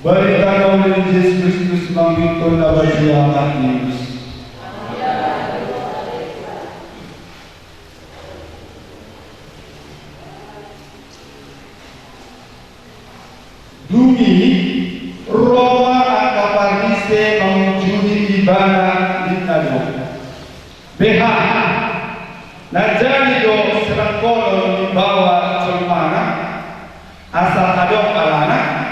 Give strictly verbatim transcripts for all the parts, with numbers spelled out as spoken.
Barita na uli ni Jesus Kristus manurut Santo Mateus. Dung i, ro ma angka Parise mangunjuni Ibana, ninna do: Beha, na jadi do sirangkonon ni baoa jolmana, asa adong alana?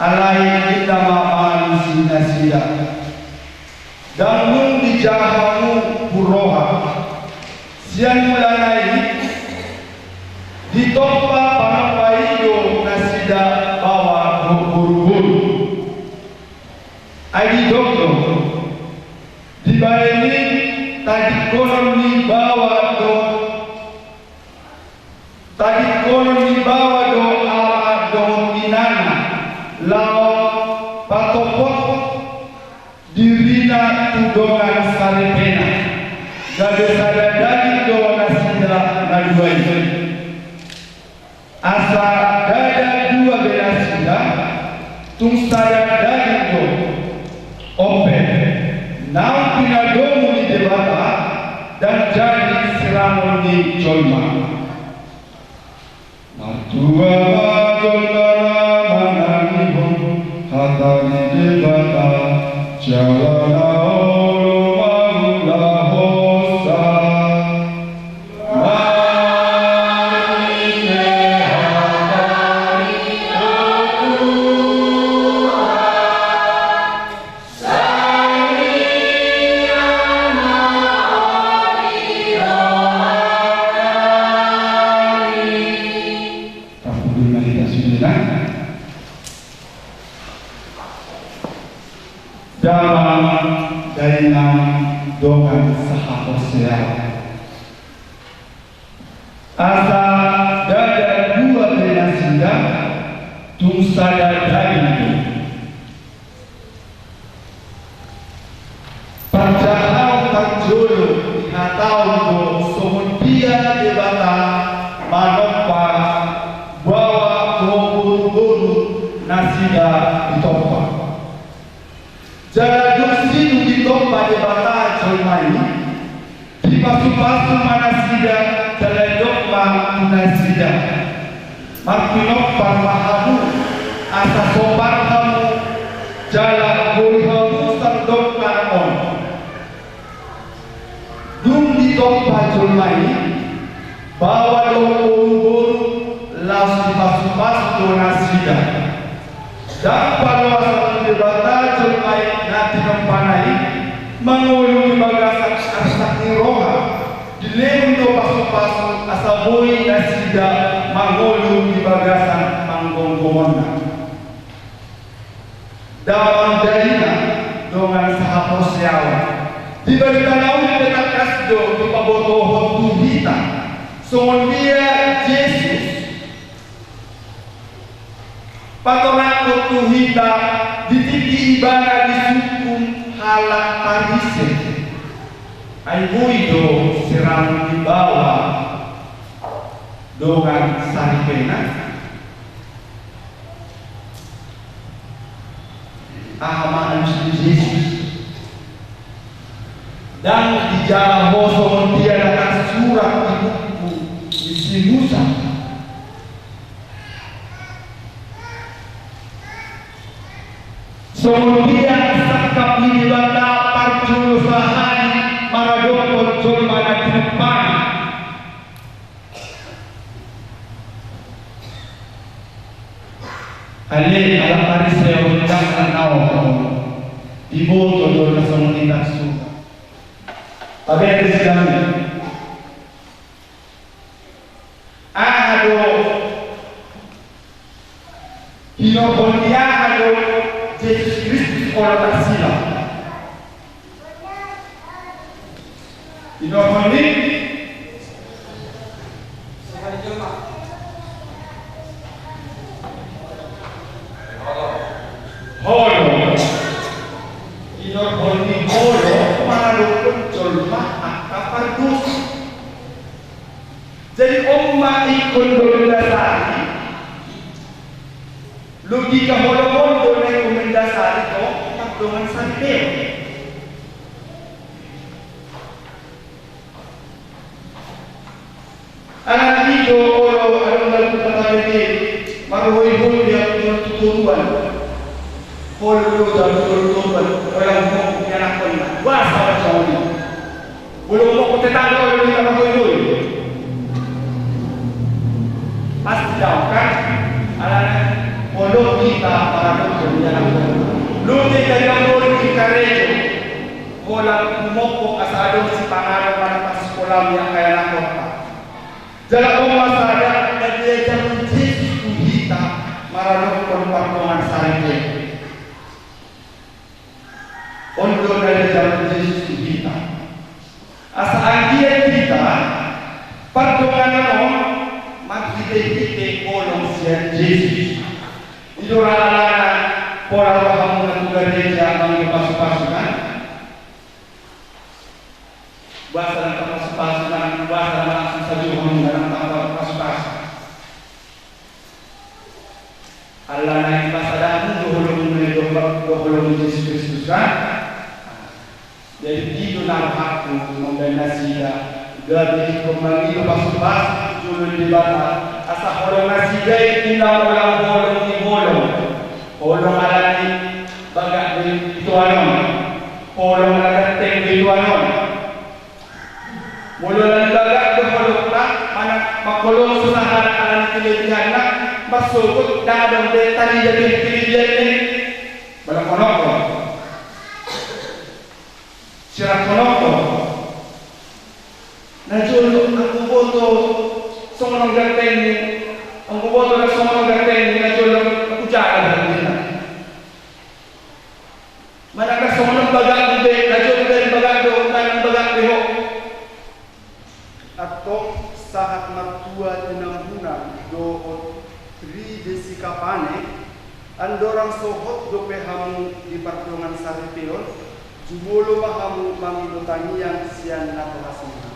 Alai ninna ma manang si nasida: Ndang dung dija hamu tu roha. Sian mulana i ditompa panompa i do nasida baoa dohot boruboru. Ai didok do: Dibaen i tadingkonon ni baoa dohot, tadingkonon ni baoa do ama dohot inana laho patopot dirina tu dongan saripena. Gabe sada daging do nasida na dua i. Asa ndada dua be nasida, tung sada daging do. On pe, naung pinadomu ni Debata, ndang jadi sirangon ni jolma. Martua ma jolma na manangihon hata ni Debata, jala na olo mangulahonsa. Damang dainang dongan sahaporseaon. Asa ndada dua be nasida, tung sada daging do. Parjahaon parjolo dihataon do songon dia Debata manompa baoa dohot boruboru nasida ditompa. Jala dung sidung ditompa Debata jolma i, dipasupasu ma nasida, jala didok ma tu nasida: Marpinompar ma hamu, asa sompar hamu, jala boi hamu sandok na on. Dung ditompa jolma i, baoa dohot boruboru, laos dipasupasu do nasida. Ndang paloas ni Debata jolma i na tinompana i mangolu di bagasan arsak ni roha. Dilehon do pasupasu asa boi nasida mangolu di bagasan panggomgomonna. Damang dainang dongan sahaporseaon. Di Barita na Uli pe tangkas do dipabotohon tu hita songon dia Jesus patorangkon tu hita di tingki ibana disungkun halak Parise. Ai boi do sirangon ni baoa dongan saripena? Aha ma alusi Jesus? Ndang dijalo ho songon dia na tarsurat di buku ni si Musa? Songon dia sangkap ni Debata parjolo sahali maradophon jolma na tinompana? Ale halak Parise, on ndang na on. Diboto do na songon i tarsurat. Tabereng sidang. Aha do, hinorhon ni aha do Jesus Kristus olo tarsilang? Hinorhon ni olo. Hinorhon ni olo maradophon jolma angka pardosa. Jadi on ma ingkon do dasarna. Logika holong on do na mendasari tong pardongansaripeon. Alana i do olo adong na lupa tabege, marhoihoi dia tu toruan. Olo do dia tu toruan, olo humophop ianakhonna. Boasa songon i? Molo humophop tetangga olo do dia marhoihoi. Pasti daong kan? Alana olo hita maradophon ianakhon. Lote jadi anggo di karejo. Holan humophop asa adong sipanganon manang pasikolaan angka ianakhonta. Jala on ma sada na diajarhon Jesus tu hita maradophon pardongansaripeon. On do na diajarhon Jesus tu hita. Asa anggiat hita pardonganon on marhitehite holong sian Jesus. I do ra alana pola rohamuna tu gareja mangido pasupasu kan? Boasa ndang tapasupasu, ndang, boasa ndang langsung sajo hamu, ndang tapasupasu. Alana i pasada hamu do holong ni, do, do holong ni Jesus Kristus kan? Jadi i do na rohangku mambahen nasida gabe ingkon mangido pasupasu tu jolo ni Debata, asa holong nasida i unang holan holong ni holong. Holong ala ni bagak do i tuan on. Holong ala ganteng do i tuan on. Molo ala ni bagak do holongta, manang mangholongi so sahalak ala ni kelebihanna, marsogot ndang adong be tarida be kelebihan i. Balak honok on. Sirang honok on. Na jolo anggo huboto songon on gantengmu, anggo huboto ndang songon on gantengmu, na jolo hujalo hatiha. Manang ndang songon on bagakmu be, na jolo be bagak do, manang bagak be ho. Antong sahat martua tinambuna dohot ri Jessica Pane, andorang so hot dope hamu di pardongansaripeon, jumolo ma hamu mangido tangiang sian natorasna.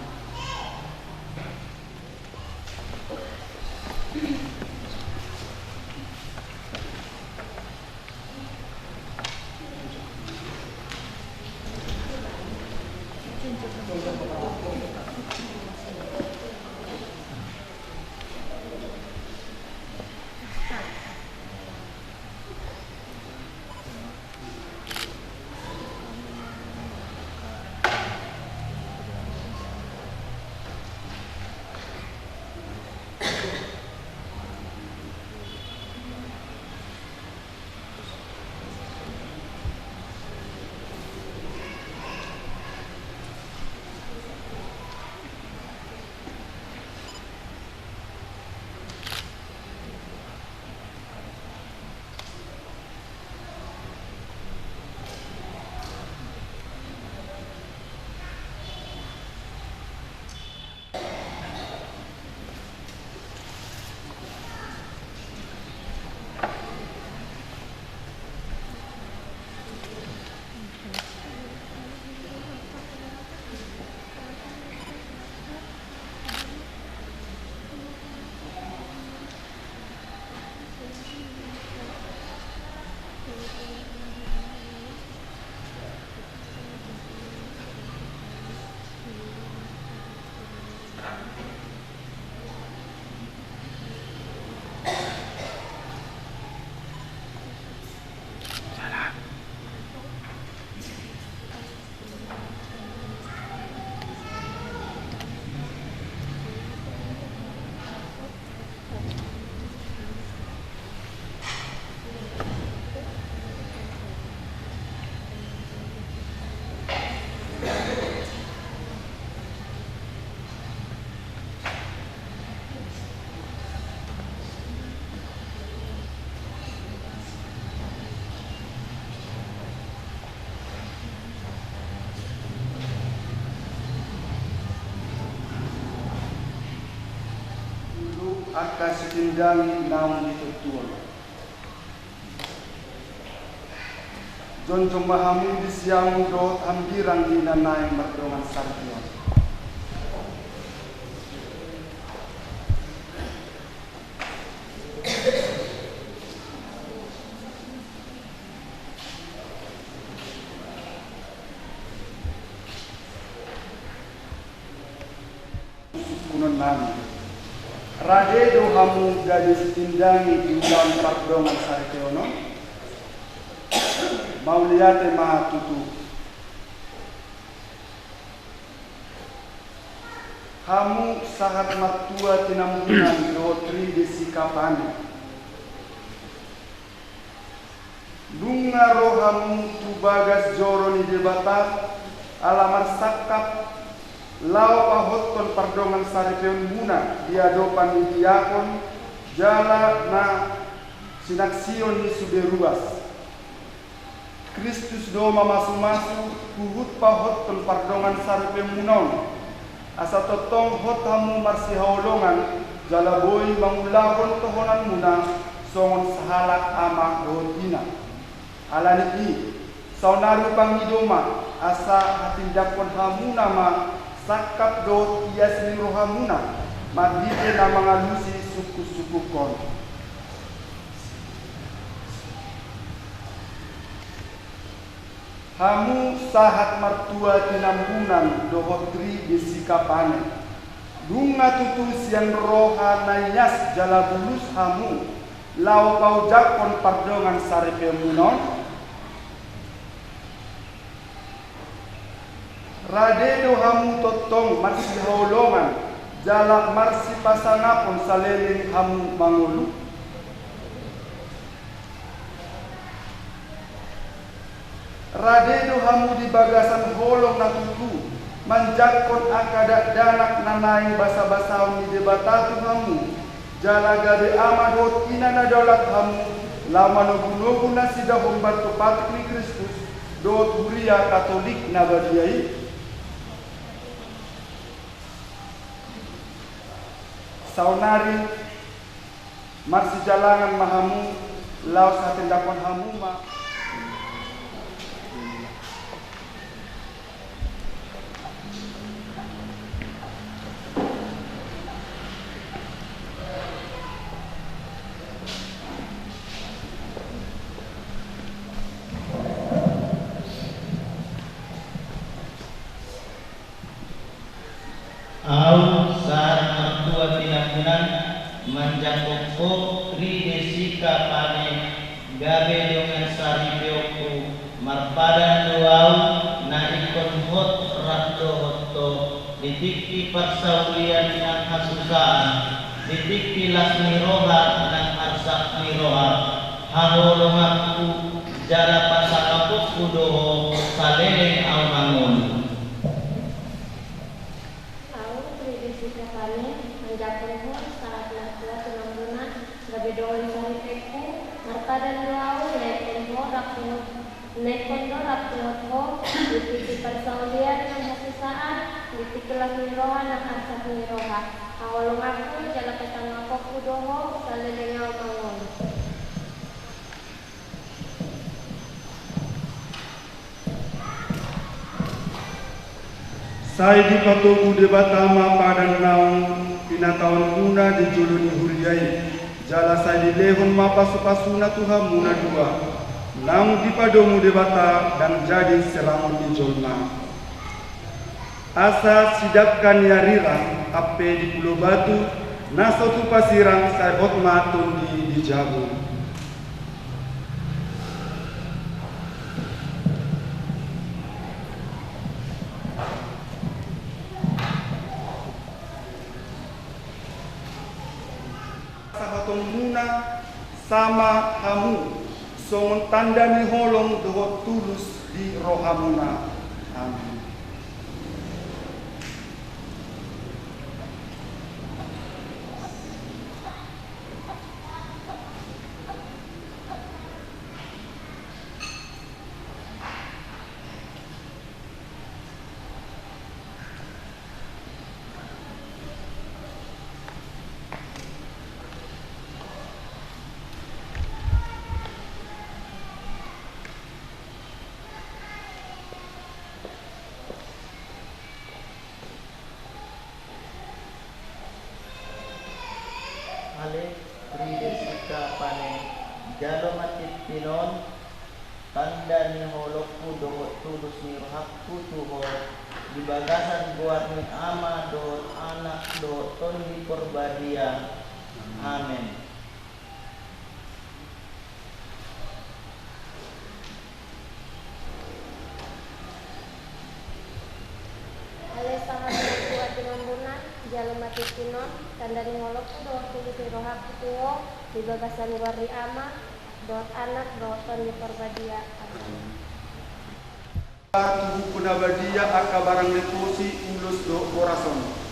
Ulu angka sitindangi naung di tontuon. Jongjong ma hamu di siamun dohot hambirang di na naeng mardongansaripeon. Nami. Rade do hamu gabe sitindangi di ulaon pardongan saripeon on? Mauliate ma tutu. Hamu sahat martua tinambunan dohot ri Desika Pane. Nunga ro hamu tu bagas joro ni Debata, ala marsangkap, laho pahothon pardongan saripeonmuna di adopan ni diakon, jala na sinaksihon ni sude ruas. Kristus do mamasumasu huhut pahothon pardongan saripeonmuna on. Asa tongtong hot hamu marsihaholongan, jala boi mangulahon tohonanmuna songon sahalak ama dohot ina. Ala ni i, saonari pangido ma, asa hatindangkon hamuna ma sangkap dohot ias ni rohamuna, marhite na mangalusi sungkunsungkun on. Hamu sahat martua tinambunan dohot ri Desika Pane. Nunga tutu sian roha na ias jala bulus hamu, laho paojakhon pardongan saripeonmuna on? Rade do hamu tongtong marsihaholongan, jala marsipasangapon saleleng hamu mangolu? Rade do hamu di bagasan holong na tutu, manjangkon angka dakdanak na naeng basabasaon ni Debata tu hamu, jala gabe ama dohot ina na daulat hamu, laho manogunogu nasida hombar tu patik ni Kristus dohot huria Katolik na badia i? Saonari marsijalangan ma hamu, laos hatindangkon hamu ma. Ahu sahat martua tinambunan, manjangkon ho ri Desika Pane gabe dongan saripeonku, marpadan do ahu na ingkon hot rap dohot ho, di tingki parsaulian nang hasusaan, di tingki las ni roha nang arsak ni roha, haholonganku jala pasangaponku do ho saleleng ahu mangolu. Ahu, Tri Desika Pane, manjangkon ho sahat martua tinambunan gabe dongan saripeonku, marpadan do ahu na ingkon ho rap dohot, na ingkon do rap dohot ho, di tingki parsaulian nang hasusaan, di tingki las ni roha nang arsak ni roha, haholonganku jala pasangaponku do ho saleleng ahu mangolu. Sai dipatogu Debata ma padan naung pinataonmuna di jolo ni huria i, jala sai dilehon ma pasupasuna tu hamu na dua, naung dipadomu Debata ndang jadi sirangon ni jolma. Asa sidangka ni arira, hape di Pulo Batu, na so tupa sirang sai hot ma tondi di jabu. Sahatonmuna sama hamu, songon tanda ni holong dohot tulus di rohamuna. Amin. Ale, Tri Desika Pane, jalo ma tintin on, tanda ni holongku dohot tulus ni rohangku tu ho, di bagasan goar ni Ama dohot Anak dohot Tondi Porbadia. Amen. Ale sahat ma tuat di nambunan, jalo ma tingki on, tanda ni ngolungku dohot tulusi rohangku tu Ho, di bagasan goar ni Ama, dohot Anak, dohot Tondi Porbadia. Amen. Tu buku na badia angka barang leposi, ulos dohot boras on.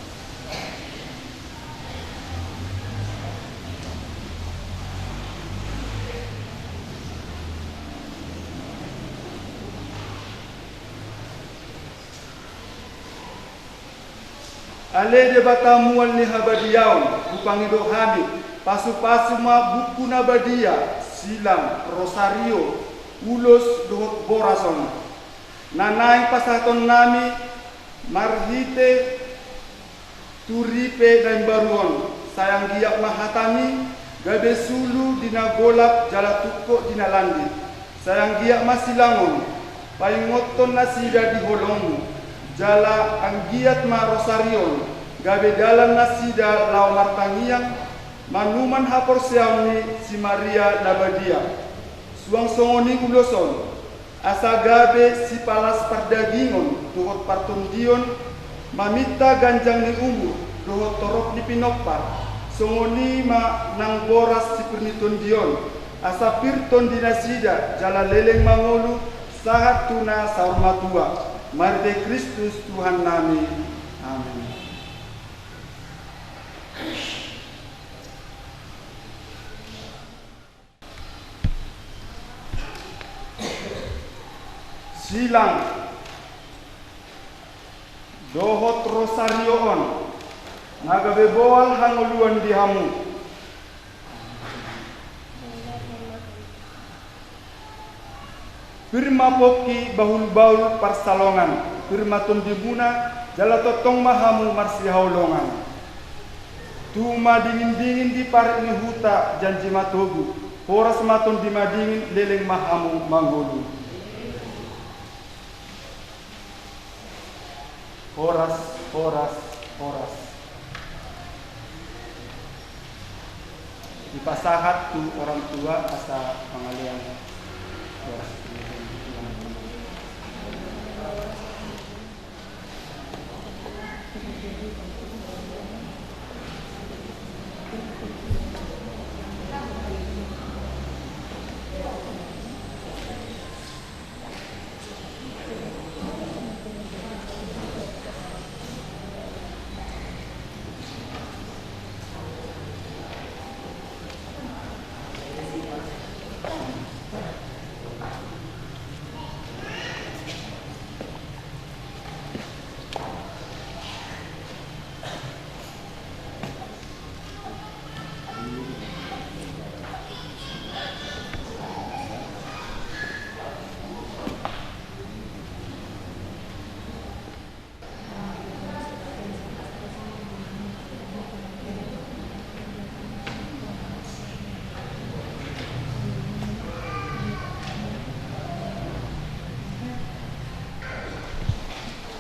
Ale Debata mual ni habadiaon, hupangido hami, pasupasu ma buku na badia, silang, rosario, ulos dohot boras on, na naeng pasahatonnami marhite turipe na imbaru on. Sai anggiat ma hatami gabe sulu di na golap jala tungkot di na landit. Sai anggiat ma silang on paingothon nasida di holongmu, jala anggiat ma rosario on gabe dalan nasida laho martangiang manuman haporseaon ni si Maria na badia. Suang songon i ulos on, asa gabe sipalas pardagingon dohot partondion, maminta ganjang ni umur dohot torop ni pinompar, songon i ma nang boras sipir ni tondion, asa pir tondi nasida jala leleng mangolu sahat tu na saur matua. Marhite Kristus Tuhannami. Amen. Silang dohot rosario on na gabe boal hangoluan di hamu. Pir ma pongki bahulbahul parsalongan, pir ma tondimuna, jala tongtong ma hamu marsihaholongan. Tu madingindingin di parik ni huta, janji ma togu, horas ma tondi madingin, leleng ma hamu mangolu. Horas, horas, horas. Dipasahat tu orang tua asa pangalean horas.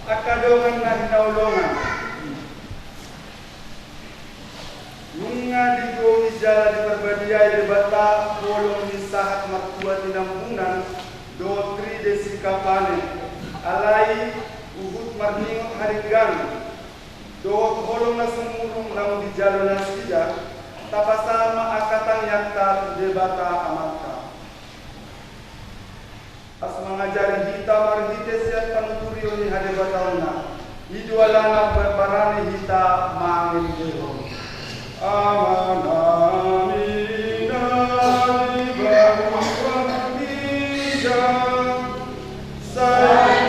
Angka dongan na hinaholongan. Nunga digohi jala diparbadiai Debata holong ni sahat martua tinambunan dohot ri Desi Kapane, alai huhut marningot haringgan dohot holong na sumurung naung dijalo nasida, tapasahat ma angka tangiangta tu Debata Amanta. Asa mangajari hita marhite sian panuturion ni hadebataonna. I do alana umbarani hita mangelehon. Amanami na di banua ginjang, sai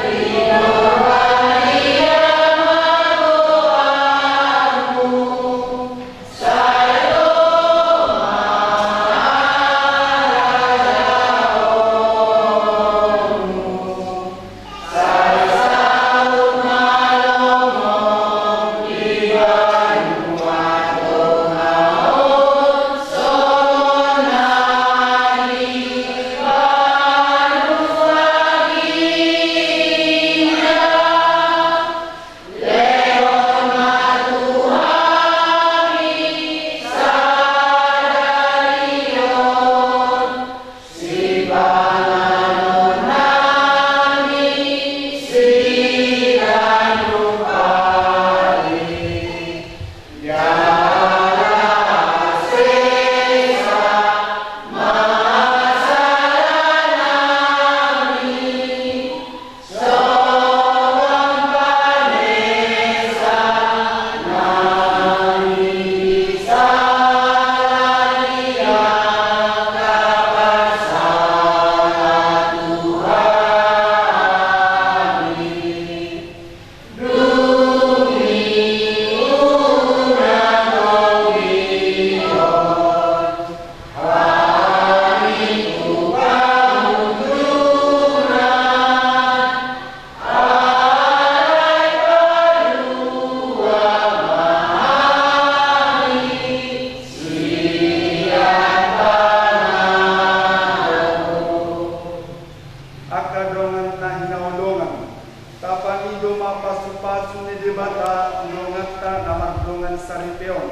saripeon.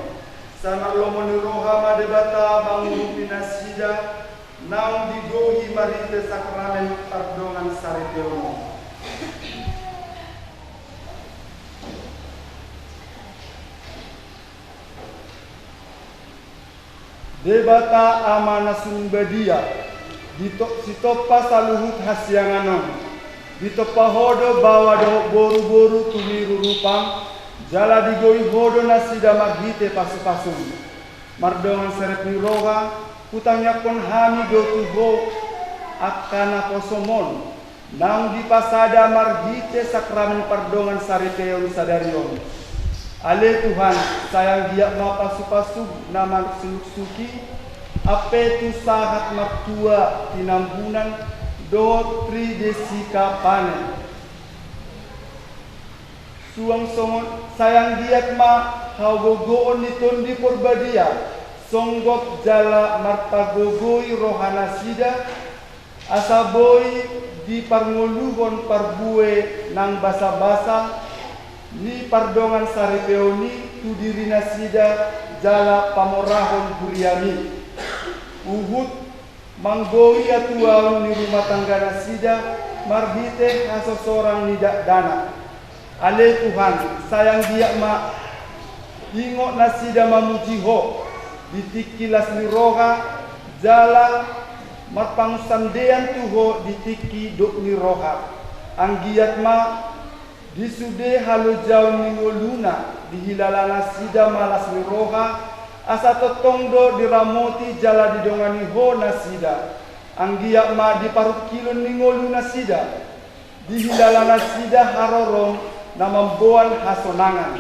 Sai marlomo ni roha ma Debata mangurupi nasida naung digohi marhite sakramen pardongansaripeon on. Debata Ama na sun badia, dito-, sitompa saluhut hasiangan on, ditompa Ho do baoa dohot boruboru tu niru rupam, jala digohi Ho do nasida marhite pasupasum. Mardongan serep ni roha, hutangiangkon hami do tu Ho angka naposom on, naung dipasada marhite sakramen pardongansaripeon sadari on. Ale Tuhan, sai anggiat ma pasupasum na manuksuki, ampe tu sahat martua tinambunan dohot Tri Jessica Pane. Suang songon, sai anggiat ma hagogoon ni Tondi Porbadia songgop jala marpagogoi rohanasida, asa boi diparngoluhon parbue nang basabasa ni pardongansaripeon i tu dirinasida jala pamorahon huriami. Huhut manggohi hatuaon ni rumah tangganasida marhite hasosorang ni dakdanak. Ale Tuhan, sai anggiat ma ingot nasida mamuji Ho di tingki las ni roha, jala marpangunsandean tu Ho di tingki dok ni roha. Anggiat ma di sude halojaon ni ngoluna dihilala nasida ma las ni roha, asa tongtong do diramoti jala didongani Ho nasida. Anggiat ma di parungkilon ni ngolunasida dihilala nasida haroro na mamboan hasonangan.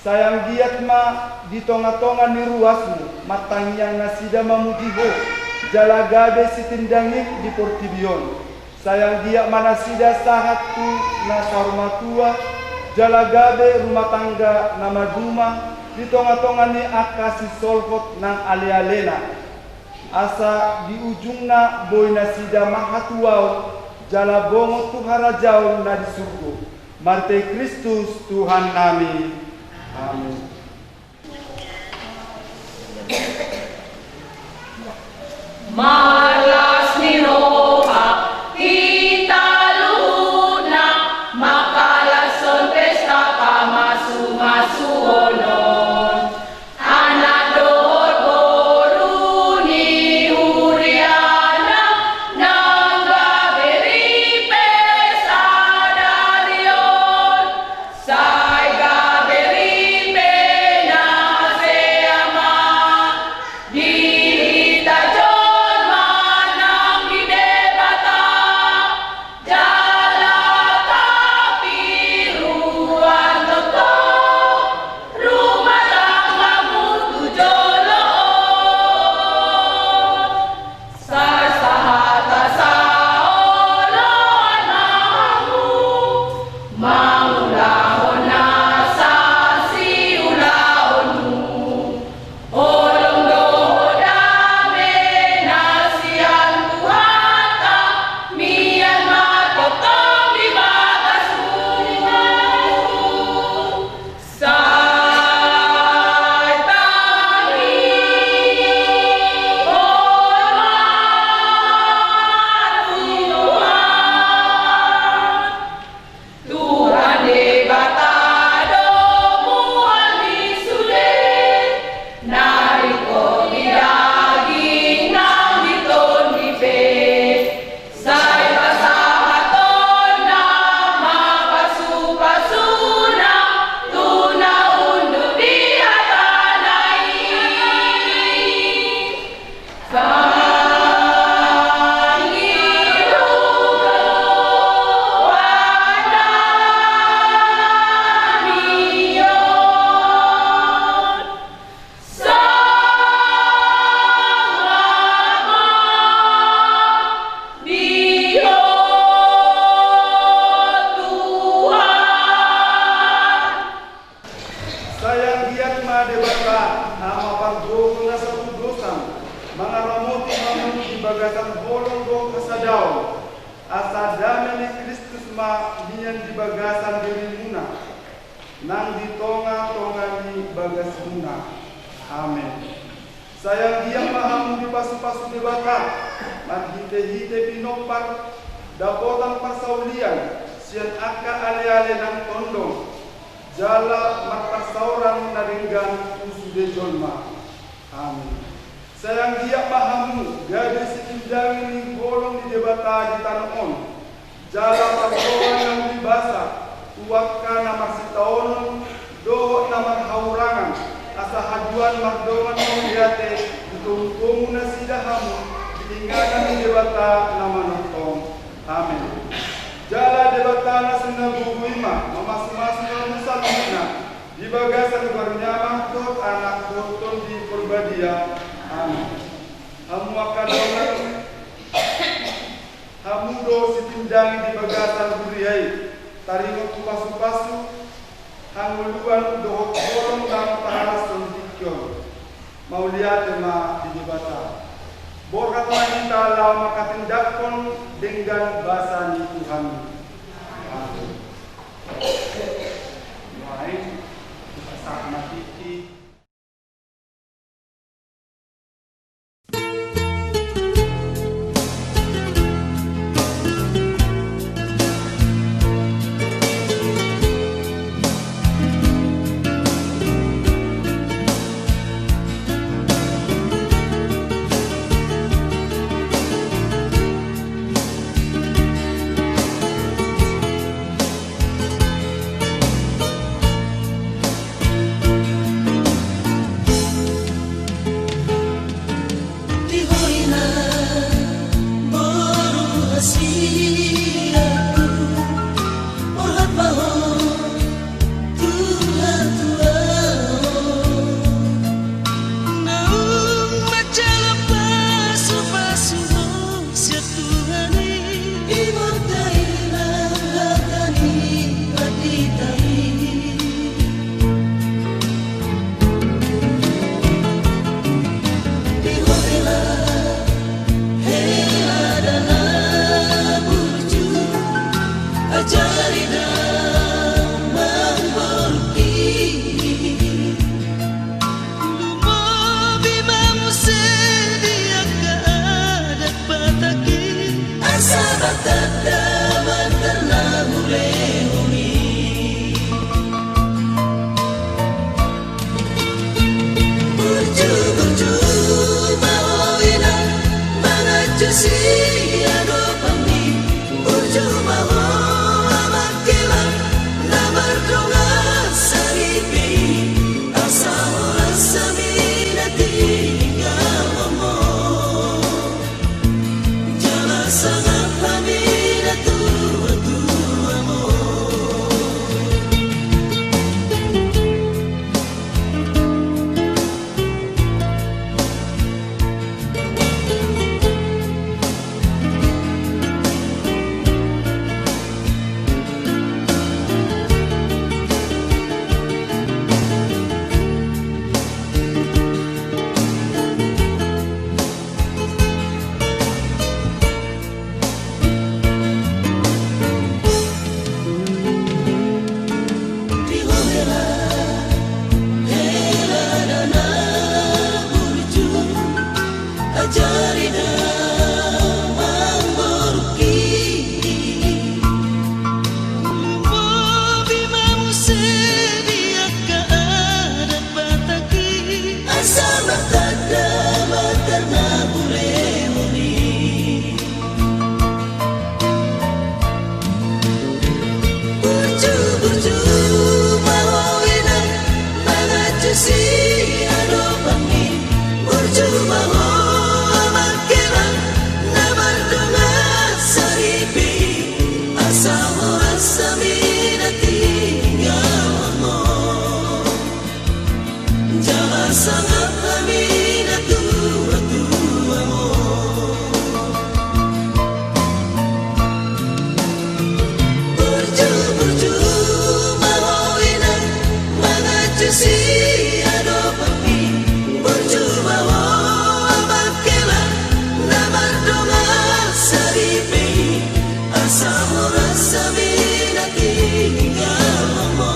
Sai anggiat ma di tongatonga ni ruasmu martangiang nasida mamuji Ho, jala gabe sitindangim di portibi on. Sai anggiat ma nasida sahat tu na saur matua, jala gabe rumah tangga na maduma di tongatonga ni angka sisolhot nang alealena. Asa di ujungna boi nasida marhatuaon, jala bongot tu harajaon na di surgo. Marhite Kristus Tuhannami. Amin. Marlas ni roha hita saluhutna, mangkalashon pesta pamasumasuon on. Anak dohot boru ni huriana, nang gabe ripe sadari on. Sai gabe ripe na hasea ma di hita jolma nang di Debata. Jala tapiruan tongtong rumah tanggamu tu jolo on. Sai sahat hasaoloan ma hamu mangulahon nasa siulaonmu. Holong dohot dame na sian Tuhanta, mian ma tongtong di bagasmu. Sai tangihon ma tu Tuhan. Tuhan Debata do mual ni sude, na ringkot di daging nang di tondi pe. Sai pasahatonna ma pasupasuna tu na unduk di hatana i. Sai anggiat ma Debata, Ama pargogo na satudosan, mangaramoti hamu di bagasan holong dohot hasadaon, asa dame ni Kristus ma mian di bagasan dirimuna. nang di tonga-tonga ni bagasmuna. Amen. Sai anggiat ma hamu dipasupasu Debata marhite-hite pinompar, dapotan parsaulian sian angka ale-ale nang tondong, jala marparsaoran na denggan tu sude jolma. Amen. Sai anggiat ma hamu gabe sitindangi ni holong ni Debata di tano on, jala pardongan na umibasa tu angka na marsitaonon dohot na marhahurangan, asa haduan mardongan mauliate di tomutomu nasida hamu di inganan ni Debata na manongtong. Amen. Jala Debata na sinagogo i ma mamasumasu hamu saluhutna di bagasan goarna, Ama dohot Anak dohot Tondi Porbadia. Amen. Hamu angka dongan, hamu do sitindangi di bagasan huria i, taringot tu pasupasu, hangoluan dohot holong na tahalashon tingki on. Mauliate ma di Debata. Borhat ma hita laho manghatindanghon denggan basa ni Tuhan. Amen. Baik, kita sama titi. Di ho inang boru hasianku, borhat ma ho tu hatuaon. Naung manjalo pasupasu ho sian Tuhan i, ibonta inang hata ni pandita i. Di ho hela, hela da na burju, ajari damang borungki. Lumobi ma muse di angka adat Batak i, asa martanda mantar na hulehon i. Burju, burju ma ho inang manganju siadopanmi. Burju ma ho amang hela na mardongan saripe i, asa horas hami na tinggalhon ho. Jala sangap hami na tuatua on. Di ho hela, hela da na burju, ajari damang borungki. Lumobi ma muse di angka adat Batak i, asa martanda mantar na hulehon i. Burju, burju ma ho inang manganju siadopanmi. Burju ma ho amang hela na mardongan saripe i, asa horas hami na tinggalhon ho. Jala sangap hami na tuatua on. Burju, burju ma ho inang manganju siadopanmi. Burju ma ho amang hela na mardongan saripe i, asa horas hami na tinggalhon ho.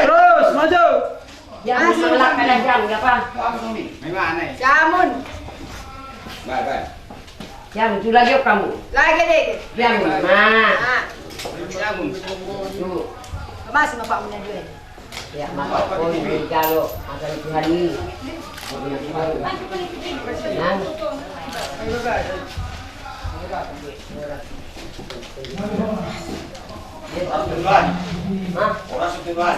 Terus, maju. Ya, masuk lah, pada jam, ya, Pak. Jamun. Baik, baik. Jamun, tu lagi, kamu. Lagi, lagi. Jamun, nah. Nah. Jamun. Tu. Masih, Bapak, punya dua. Ya, maka kau ini jalo, maka Tuhan ini. Nah. Hah? Horas! Horas!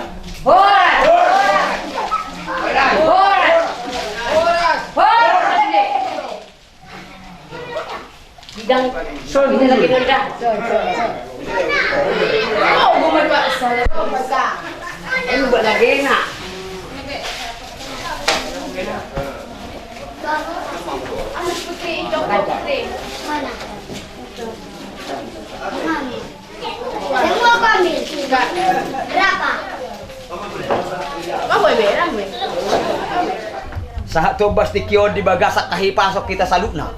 Horas! Horas! Horas! Bidang. Son. Bidang lagi nonda. Son, son, son. Oh, gue main Pak. Salah. Ini buat lagi enak. Mana? Semua kami. Berapa? Sahat tu ombas tingki on di bagasan hahipason hita saluhutna.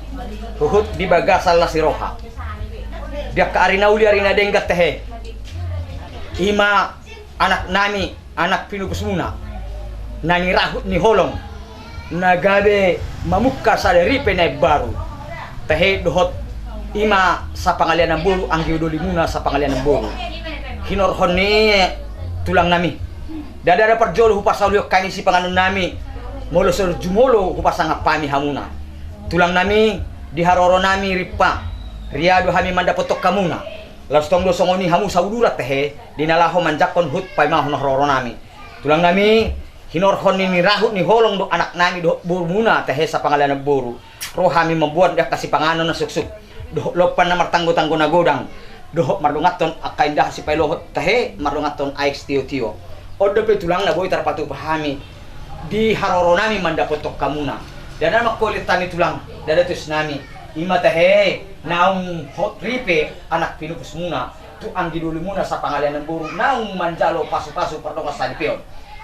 Huhut di bagasan las ni roha. Di angka ari na uli ari na denggan tehe. I ma anak nami, anak pinupus muna, na nirahut ni holong, na gabe mamungka sada ripe na imbaru. Tehe dohot i ma sapangalean namboru, anggi doli muna sapangalean namboru. Hinorhon ni tulang nami, ndada na parjolo hupasaulihon hami sipanganon nami, molo so jumolo hupasangap hami hamuna. Tulang nami, di haroro nami rimpa, ria do hami mandapothon hamuna. Laos tong do songon i hamu sauduran tehe, di na laho manjangkon huhut paimahon haroro nami. Tulang nami, hinorhon ni nirahut ni holong do anak nami dohot boru muna tehe sapangalean namboru. Ro hami mamboan di angka sipanganon na suksuk dohot lompan na martanggotanggo na godang, dohot mardonganhon angka indahan sipailohot tehe mardonganhon aek sitiotio. On dope tulang na boi tarpatupa hami di haroro nami mandapothon hamuna. Ndada na mangkolit hami tulang, ndada tusi nami. I ma tehe naung hot ripe anak pinupus muna tu anggi doli muna sapangalean namboru, naung manjalo pasupasu pardongan saripeon.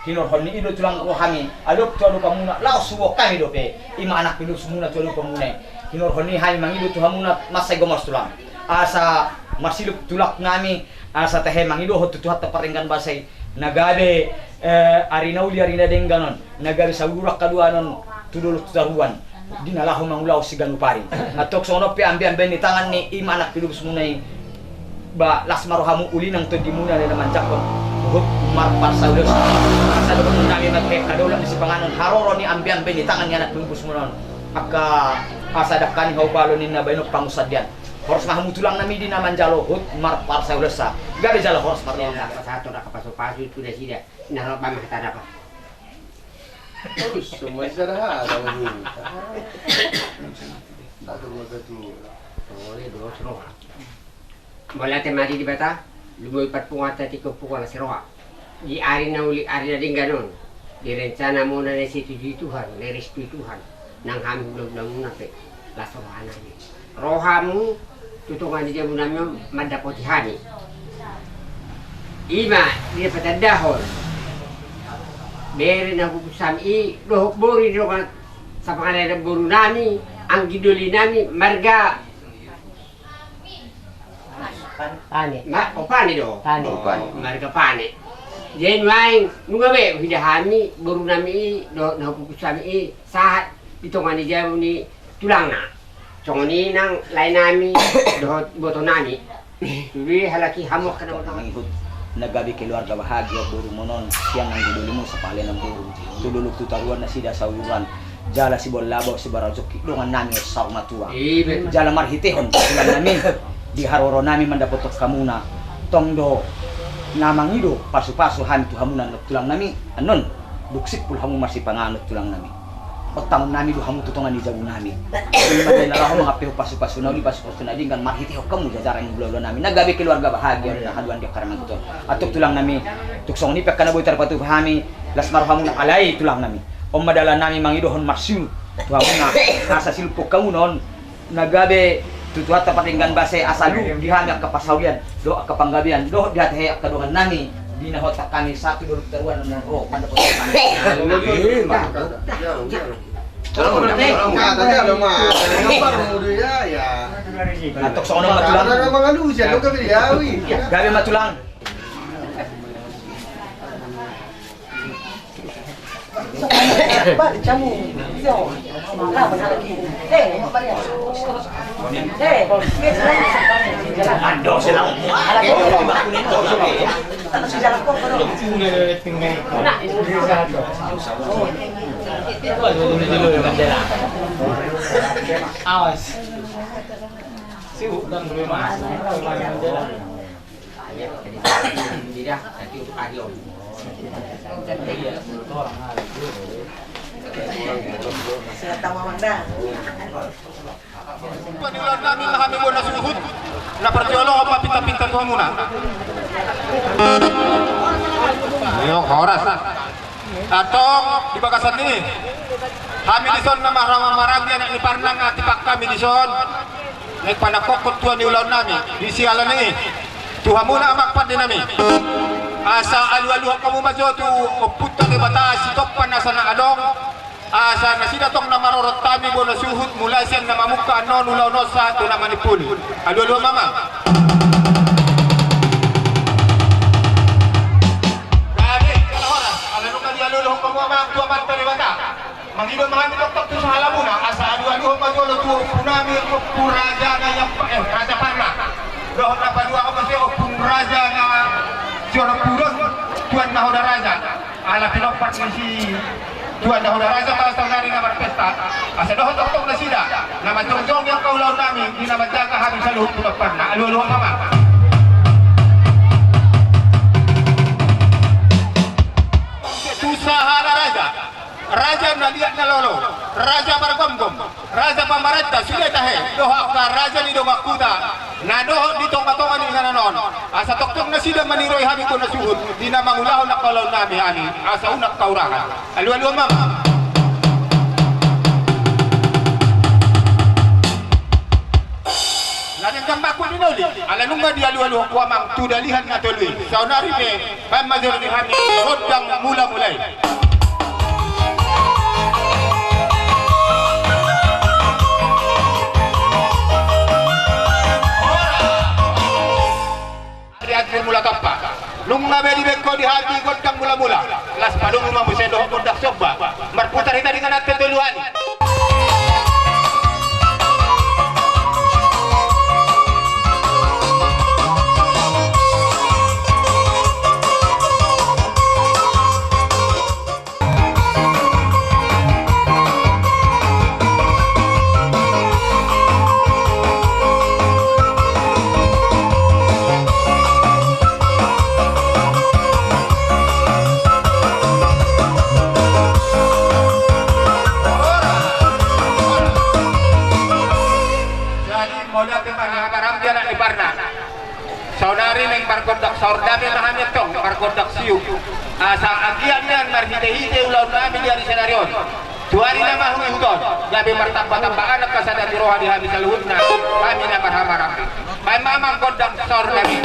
Hinorhon ni i do tulang ro hami adop tu adopan muna, laos huboan hami dope i ma anak pinupus muna tu adopan muna i. Hinorhon ni i hami mangido tu hamuna mansai gomos tulang, asa marsilup tulang nami, asa tehe mangidohon tu Tuhanta pardenggan basa i, na gabe, eh, ari na uli ari na denggan on, na gabe sauduran haduan on tu dolok tu toruan, di na laho mangulahon siganup ari. Antong songon on pe ambeambe ni tangan ni i ma anak pinupus muna i, ba las ma rohamu, uli nang tondimuna na manjangkon huhut marparsaulihon. Asa dohonon nami ma tehe, angka daulat ni sipanganon, haroro ni ambeambe ni tangan ni anak pinupus muna on, angka asa dangka ni haupalo ninna baenon pangunsandean. Horas ma hamu tulang nami di na manjalo huhut marparsaulihon. Gabe jala horas ma roha. Pasahathon angka pasupasu tu nasida. Na ro ba ma hata na pa. Semua sederhana meminta. Satu mata tu. Boleh dos roha. Mauliate ma di Debata, lumobi parpunguanta tingki on punguan las ni roha. Di ari na uli ari na denggan on, di rencana muna na disetujui Tuhan, na direstui Tuhan, nang hami hulahula muna pe las roha nami. Rohamu tu tonga ni jabu nami on mandapoti hami. I ma di na patandahon Bere na hupus hami i dohot boru ni dongan sapangarantoan boru nami, anggi doli nami, marga Pane. Ma-, o, Pane do. Pane. O, Pane. Marga Pane. Jadi nuaeng nunga be huida hami boru nami i dohot na hupus hami i sahat di tonga ni jabu ni tulangna. Songon i nang lae nami dohot iboto nami. Jadi halak i hamu angka na mangihut na gabe keluarga bahagia boru monon sian anggi dolimu sapale na boru. Tu dolok tu toruan nasida sauruan. Jala siboan laba siboan rajongki dongan nami on saur matua. Iya, betul. Jala marhitehon tulang nami di haroro nami mandapothon hamuna. Tong do na mangido pasupasu hami tu hamuna annon tulang nami. Annon dung simpul hamu marsipanganon tulang nami. Ontangon nami do hamu tu tonga ni jabu nami. Ima na laho mangampe pasupasu na uli, pasupasu na denggan marhitehon hamu jajaran ni hulahula nami na gabe keluarga bahagia na haduan di angka na mangihut on. Antong tulang nami, tung songon i pe angka na boi tarpatupa hami, las ma rohamuna alai tulang nami. On ma dalan nami mangidohon marsiulu tu hamuna asa silupon hamuna on na gabe tu Tuhanta pardenggan basa i asa luhut di hami angka parsaulian dohot angka panggabean dohot di hata he angka dongan nami di na hot hami sahat tu dolok toruan na ro mandapothon hami. Antong songon on ma tulang. Gabe ma tulang. Awas. Sibuk dan belum masuk. Tua ni ulaon nami ma hami bona suhut na parjolo on ma pinta-pinta tu hamuna. Ayo horas. Antong di bagasan ni i hami dison na marhaha maranggi anak ni Parna nga tipak hami dison. Naeng panangkokhon tua ni ulaon nami di siala ni i tu hamuna amang pande nami. Asa alualuhon hamu ma jo tu Ompunta Debata Sitompa na so na adong. Asa nasida tong na marorot hami bona suhut mulai sian na mamungka annon ulaon on sahat tu na manimpuli. Alualuhon ma amang. Gabe jala horas ala nunga dialualuhon hamu amang tu Amanta Debata. Mangido ma hami tongtong tu sahalabuna asa alualuhon ma jolo tu ompu nami, Ompu Raja na iampa, eh, Raja Parna. Dohot na paduahon ma sian Ompu Raja na siorompuhon, Tuan Nahoda Raja. Ala pinompar ni si Tuan Nahoda Raja ma saonari na marpesta. Asa dohot tongtong nasida na manjongjongi angka ulaon nami di na manjaga hami saluhut pinomparna. Alualuhon ma amang. Tu sahala raja. Raja na liat na lolo, raja margomgom, raja pamarenta sude tahe, dohot angka raja ni dongan huta na dohot di tongatonga ni inganan on. Asa tongtong nasida maniroi hami bona suhut di na mangulahon angka ulaon nami hami asa unang haurahan. Alualuhon ma amang. Na denggan ma ahu di na uli ala nunga dialualuhon hamu amang tu dalihan na tolu i. Saonari pe baen ma jolo di hami gondang mulamula i. Ari-ari mula tompa. Nunga be dibaen ho di hami gondang mulamula. Las padomu ma muse dohot gondang somba. Marputar hita di inganan na tolu i. Jadi mauliate ma di hamu anak ni Parna. Saonari naeng margondang saor dame ma hami antong, margondang siuk. Asa anggiat nian marhitehite ulaon nami di ari sadari on, tu ari na mangihut on gabe martambatamba angka sada ni roha di hami saluhutna, hami na marhahamaranggi. Baen ma amang gondang saor dame.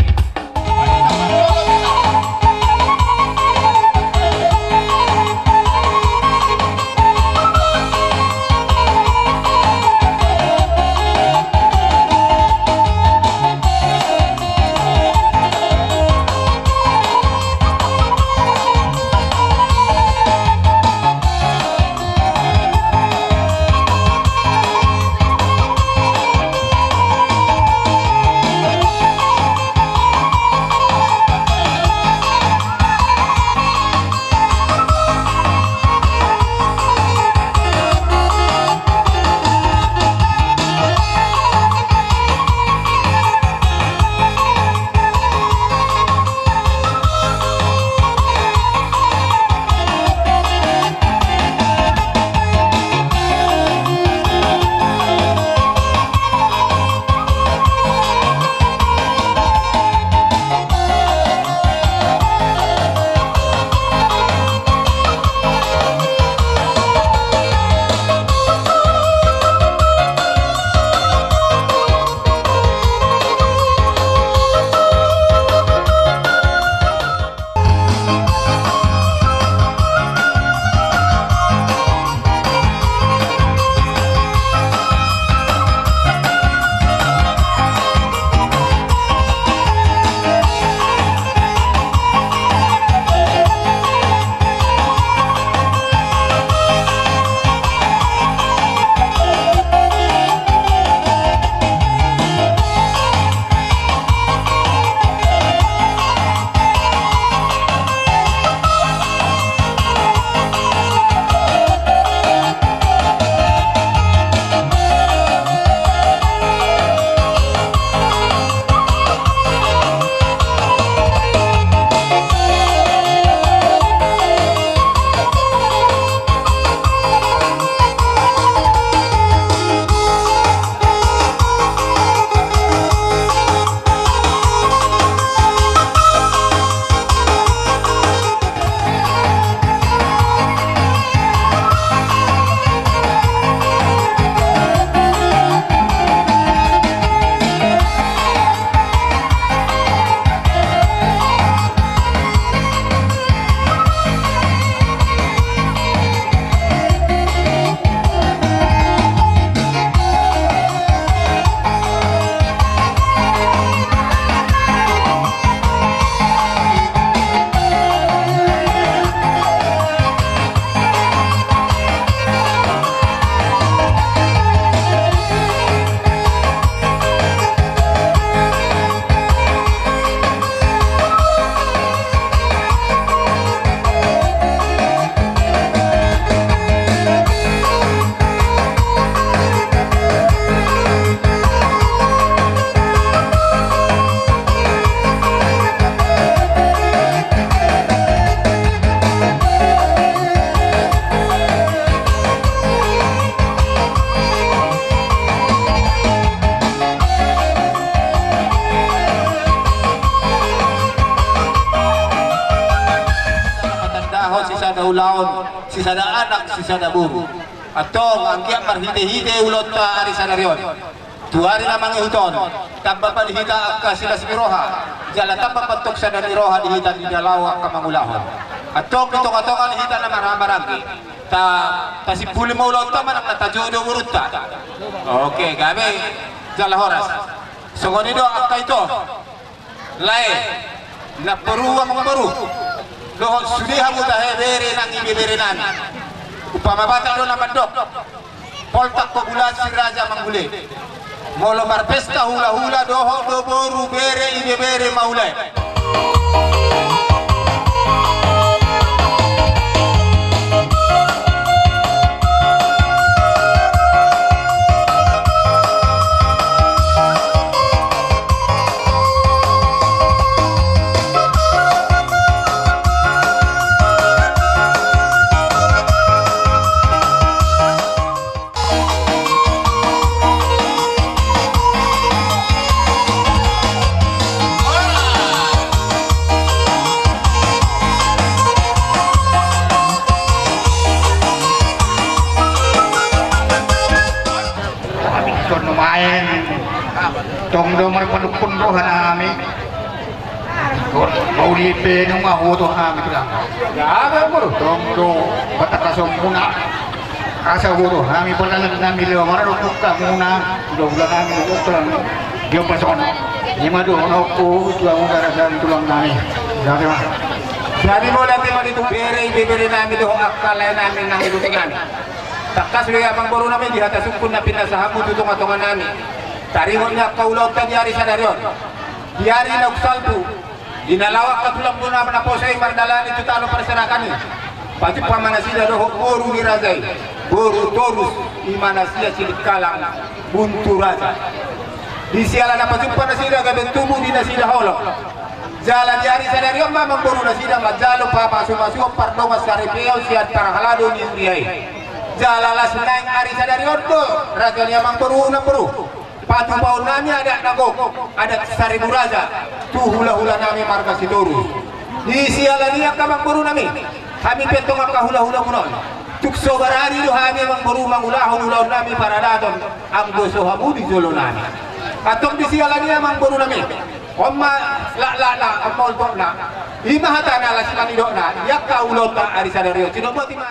Laon sisada anak sisada boru. Antong anggiat marhite-hite ulaonta ari sadari on, tu ari na mangihut on, tamba ma di hita angka silas ni roha, jala tamba ma antong sada ni roha di hita di na laho angka mangulahon. Antong di tonga-tonga ni hita na marhahamaranggi, ta, tasimpuli ma ulaonta manang na tajodo borunta. Oke, gabe jala horas. Songon i do angka ito. Lae, namboru, amangboru, dohot sude hamu tahe bere nang ibebere nami. Umpama Batak do na mandok, poltak ho bulan si raja manggule. Molo marpesta hula-hula dohot do boru, bere, ibebere ma ulae. Tong do marpanungkun roha nami. Tong do marpanungkun roha nami. Tong do marpanungkun roha nami. Tong do marpanungkun roha nami. Asa huboto hami pardalanan nami lewat muna, hula-hula nami, hula-hula nami. Dia pasono. Ima do anakku, tulang, raja, tulang nami. Jadi mauliate ma di Tuhan, bere, ibebere nami dohot angka lae nami nang di tonga nami. Tangkas do i amangboru nami di hata sungkun na pinasahatmu tu tonga-tonga nami. Taringot ni angka ulaonta di ari sadari on. Di ari naung salpu. Di na laho angka tulang bona naposo i mardalani tu tano parserahan i. Pajumpa ma nasida dohot boru ni raja i, boru Torus, ima na sian Silingkalang, Buntu Raja. Di siala na pajumpa nasida gabe tubu di nasida holong. Jala di ari sadari on ma amangboru nasida manjalo papasu-pasuon pardongan saripeon sian parhalado ni huria i. Jala las naeng ari sadari on do raja ni amangboru, namboru. Patupaon nami adat na gok, adat Saribu Raja, tu hula-hula nami marga Sitorus. Di siala ni i angka amangboru nami, hami pe antong angka hula-hula muna on. Tung so barani do hami amangboru mangulahon ulaon nami paradaton, anggo so hamu di jolo nami. Antong di siala ni i amangboru nami. On ma laklakna, on ma oltotna. Ima hatana laos simanidokna, i angka ulaonta ari sadari on. Sidok boti ma.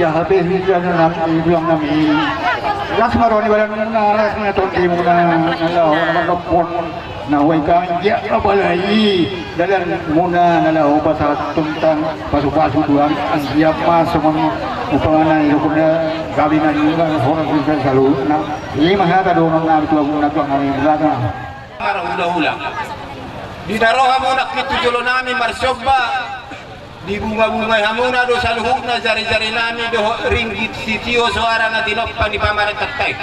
Ia hape hita na nang tulang nami. Las ma roha ni badanmuna, las ma tondimuna, na laho na mandokkon. Na huaikami anggiat apala i dalanmuna na laho pasahat tentang pasupasu tu hami, anggiat ma songon umpamana i dokona gabe na niula horas ni saluhutna. I ma hata dohonon nami tu hamuna tulang nami, mulata. Marhulahula. Di na ro hamuna tu jolo nami marsomba. Dibungabungai hamuna do saluhutna jarijari nami dohot ringgit sitio soara na tinompa ni pamarentanta i.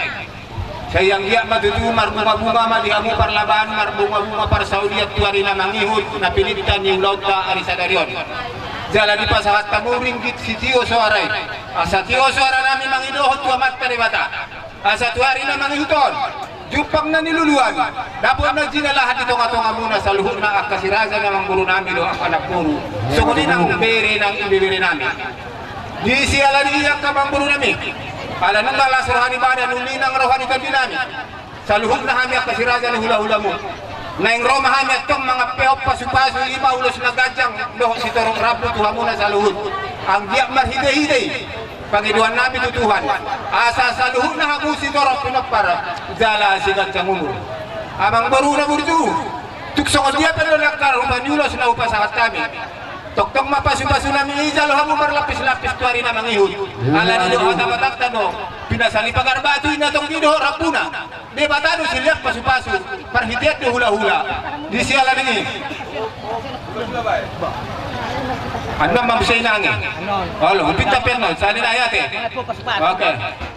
Sai anggiat ma tutu marbungabunga ma di hamu parlabaan, marbungabunga parsaulian tu ari na mangihut na pinillit ni ulaonta ari sadari on. Jala dipasahat hamu ringgit sitio soara i. Asa tio soara nami mangidohon tu Amanta Debata. Asa tu ari na mangihut on, jumpang na niluluan, dapot na jinalahan di tongatongamuna saluhutna angka si raja ni amangboru nami dohot angka namboru. Songon i nang bere nang ibebere nami. Di siala ni i angka amangboru nami, ala nunga las roha ni badan, uli nang roha ni tondi nami. Saluhutna hami angka si raja ni hulahulamuna. Naeng ro ma hami antong mangampehon pasupasu, i ma ulos na ganjang dohot sitorop rambu tu hamuna saluhut. Anggiat marhitehite i pangidoan nami tu Tuhan, asa saluhutna hamu sitorop pinompar jala siganjang umur. Amangboru na burju, tung songon dia pe do nangkar rupa ni ulos na hupasahat hami. Tongtong ma pasupasu nami i jalo hamu marlapislapis tu ari na mangihut. Alani do hata Batakta do, pinasali pagar batu i na tonggi dohot rambuna. Debata do silean pasupasu, parhitean do hulahula. Di siala ni i. Annon ma muse inang i. Olo, hupinta pe annon, sahali nai ate. Oke.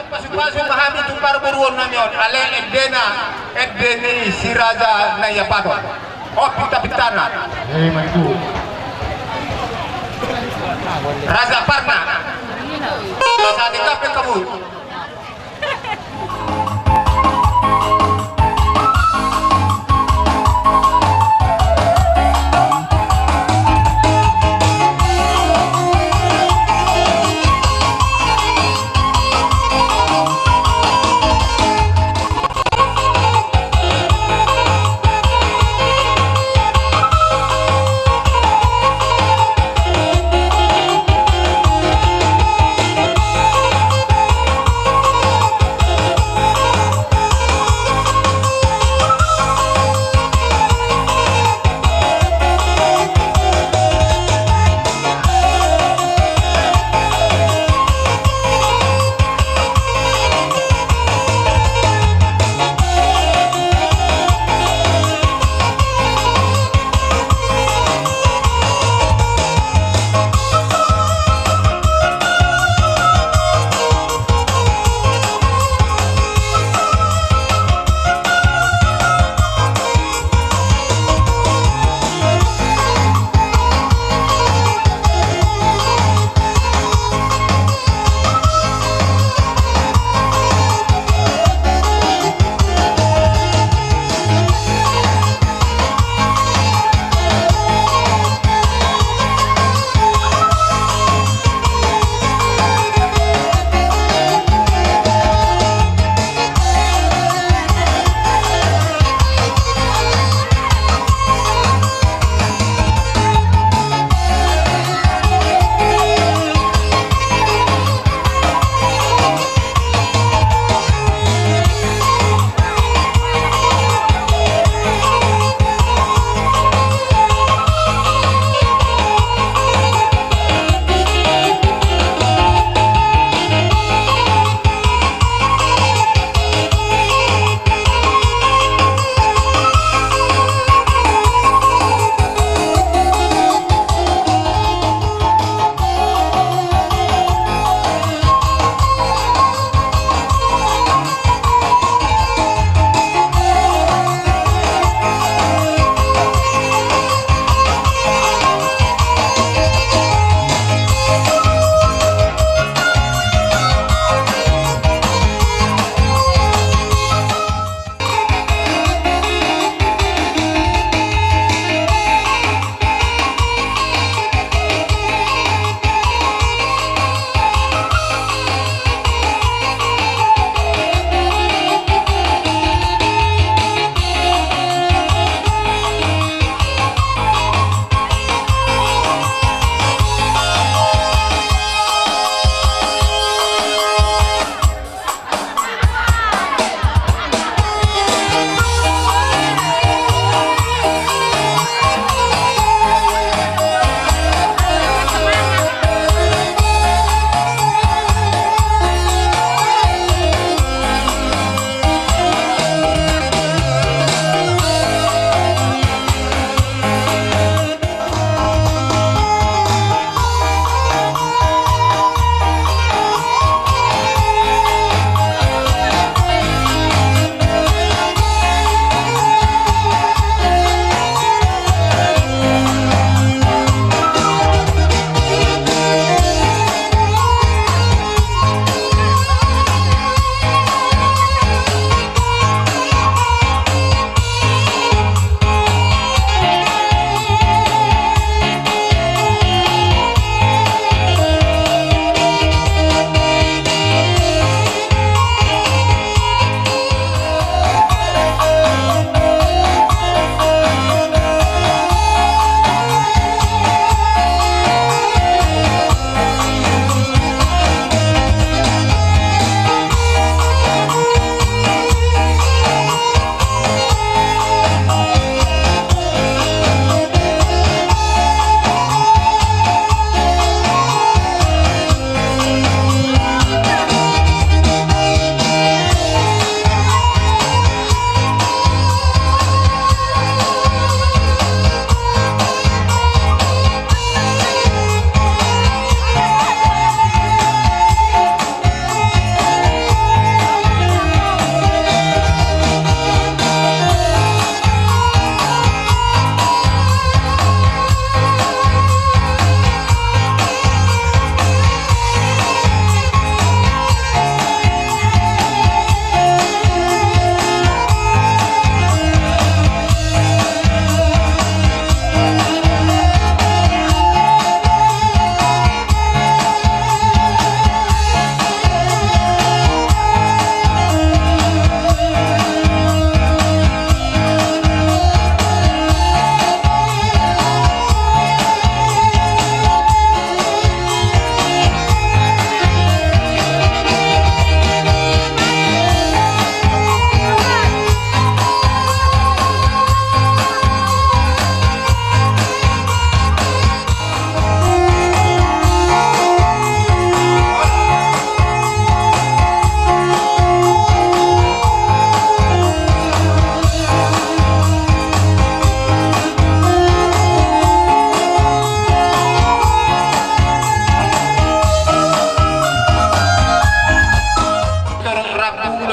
Pasupasu ma hami tu parboruon nami on, alai endena, ende ni si Raja Naiapaton. O, pintapintana. Raja Parna. Sahali nai pe hamu.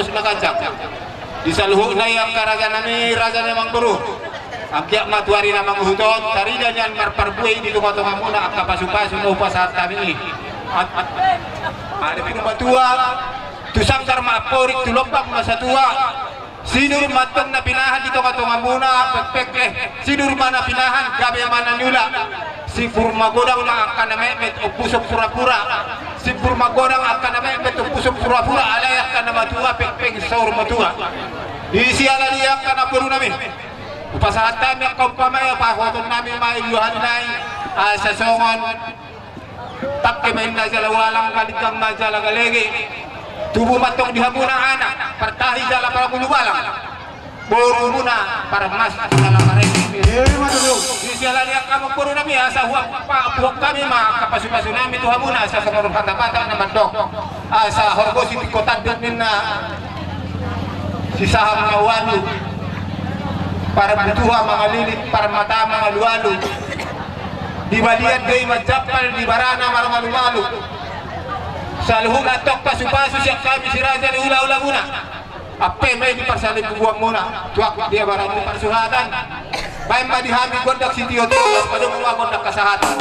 Na ganjang. Di saluhutna i angka raja nami, raja ni amangboru. Anggiat ma tu ari na mangihut on tarida nian marparbue i di tongatongamuna angka pasupasu na hupasahat hami i. At-, at-, Ada pinu matua, tu sanggar ma amporik, tu lombang ma satua. Sinur ma antong na pinahan di tongatongamuna, pekpek, eh, sinur ma na pinahan, gabe ma na niula. Sibur magodang ma angka na metmet, ompuson purapura. Sibur magodang angka na metmet, ompuson purapura, alai angka na matua pekpek saur matua. Di siala ni i angka namboru nami, hupasahat hami angka umpama i, pasahaton nami ma i di roha ni nai, asa songon tangke ma inna jala ualang, galinggang ma jala galege. Tubu ma antong di hamuna anak, partahi jala parngolu balang. Borumuna parmas jala parende. Ima tutu. Di siala ni i angka namboru nami, asa huampuhon hami ma angka pasupasu nami tu hamuna, asa songon hata Batak na mandok: Asa horbo sitingko tanduk ninna si saham na ualu, parbutuha mangalilit, parmata mangalualu. Di balian do i manjampal, di barana marmalumalu. Saluhutna antong pasupasu sian hami si raja ni hulahulamuna. Ampe ma i di parsalimbubuanmuna, tu angka dia barang ni parsuhatan. Baen ma di hami gondang sitiotio, padomu ma gondang hasahatan.